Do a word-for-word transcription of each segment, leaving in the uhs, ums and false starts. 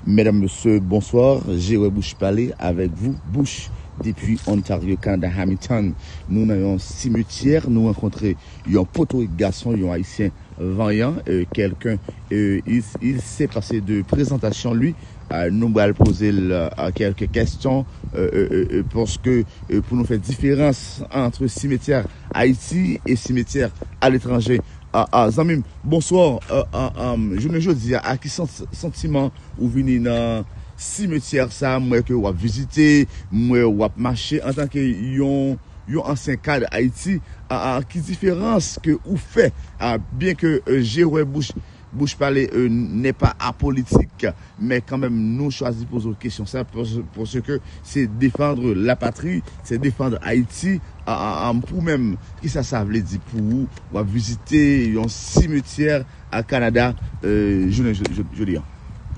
Mesdames, Messieurs, bonsoir. Jewè Bouch Pale avec vous, Bouch, depuis Ontario, Canada, Hamilton. Nou nan yon simetyè, nou rankontre yon poto ek gason, yon Ayisyen vanyan, euh, quelqu'un, euh, il, il s'est passé de présentation, lui. Euh, nou pral poze l, euh, kèlke kèsyon, euh, euh, euh, euh, paske, euh, pou nou fè diferans ant simetyè Ayiti e simetyè aletranje. Ah, ah, zanmi m, bonswa. Euh, ah, ah, jounen jodi a, a ki sans, santiman ou vini nan simetyè sa a? M wè ke w ap vizite, m wè w ap mache antanke yon, yon ansyen kad Ayiti. Ah, ah, ki diferans ke ou fè? Ah, byen ke, euh, Jewè Bouch, Bouch Pale, euh, n'est pas apolitique, men kanmenm nou chwazi poze w kesyon sa, pase, pase ke se défendre la patrie, se défendre Ayiti. Ah, ah, ah, pou menm, kisa sa vle di pou ou? W ap vizite yon simetyè a Kanada, euh, jounen jo-, jo-, jodi a.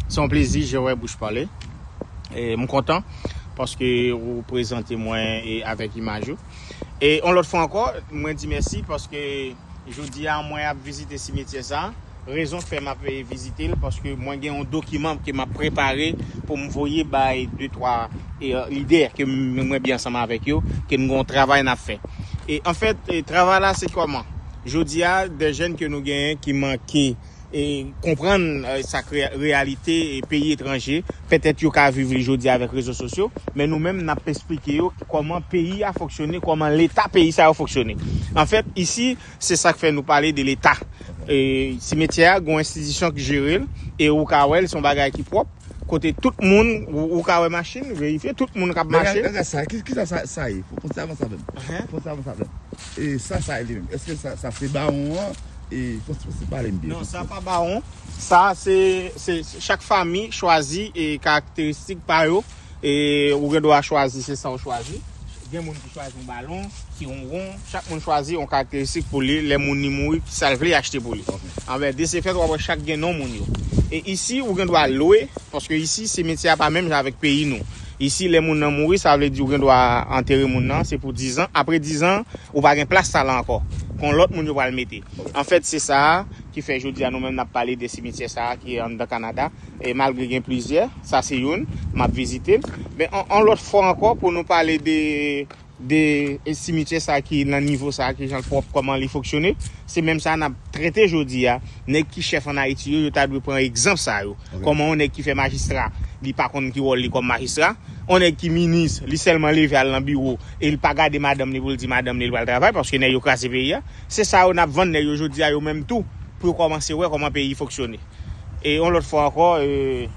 Se yon plezi, Jewè Bouch Pale. E m kontan paske ou prezante mwen e avèk imaj ou. E yon lòt fwa ankò, mwen di mèsi paske jodi a mwen ap vizite simetyè sa. Rezon k fè m ap, e, vizite l, paske mwen gen yon dokiman ke m ap prepare pou m voye bay de twa, e, lidè ke m, mwen byen ansanm avèk yo, ke n gen yon travay n ap fè. E anfèt, e, travay la se kòman? Jodi a, de jèn ke nou genyen ki manke, e, konprann, e, sa k re-, reyalite, e, peyi etranje, petèt yo ka viv li jodi a avèk rezo sosyo, men nou menm n ap esplike yo kòman peyi a fonksyone, kòman leta peyi sa yo fonksyone. Anfèt, isi, se sa k fè nou pale de leta. E, simetyè a, gen yon enstitisyon ki jere l, e ou ka wè l, se yon bagay ki pwòp, kote tout moun, ou, ou ka wè machin, verifye, tout moun k ap mache. Gade sa, ki, ki sa, sa, sa ye? Fò, fò ti avanse avè m. Fò ti avanse avè m. E sa, sa ye li menm? Èske sa, sa se bawon an? E fò, fò ti pale m byen. Non, sa pa bawon. Sa, se, se, se chak fanmi chwazi e karakteristik pa yo. E ou gen dwa chwazi, se sa ou chwazi. Gen moun ki chwazi yon balon, ki yon won. Chak moun chwazi yon karakteristik pou li. Lè moun li mouri, sa l vle achte pou li. Anvè, de se fèt, w ap wè chak gen non moun yo. E isi, ou gen dwa lwe, paske isi, simetyè a pa menm jan avèk peyi nou. Isi, lè moun nan mouri, sa vle di ou gen dwa antere moun nan, se pou diz an. Apre diz an, ou pa gen plas sa la ankò. Kon lòt moun yo pral mete. Anfèt, se sa a ki fè jodi a nou menm n ap pale de simetyè sa a ki anndan Kanada. E malgre gen plizyè, sa se youn, m ap vizite l. Men an, an lòt fwa ankò, pou nou pale de, de, e, simetyè sa a ki nan nivo sa a, ki jan l pwòp, kòman li fonksyone, se menm sa n ap trete jodi a. Nèg ki chèf ann Ayiti yo, yo ta dwe pran egzanp sa yo. Kòman yon nèg ki fè majistra, li pa konn ki wòl li kòm majistra? Yon nèg ki minis, li sèlman leve al nan biwo e li pa gade madanm li pou l di madanm li l pral travay, paske nèg yo kraze peyi a. Se sa yo n ap vann nèg yo jodi a, yo menm tou, pou yo kòmanse wè kòman peyi fonksyone. E yon lòt fwa ankò, e,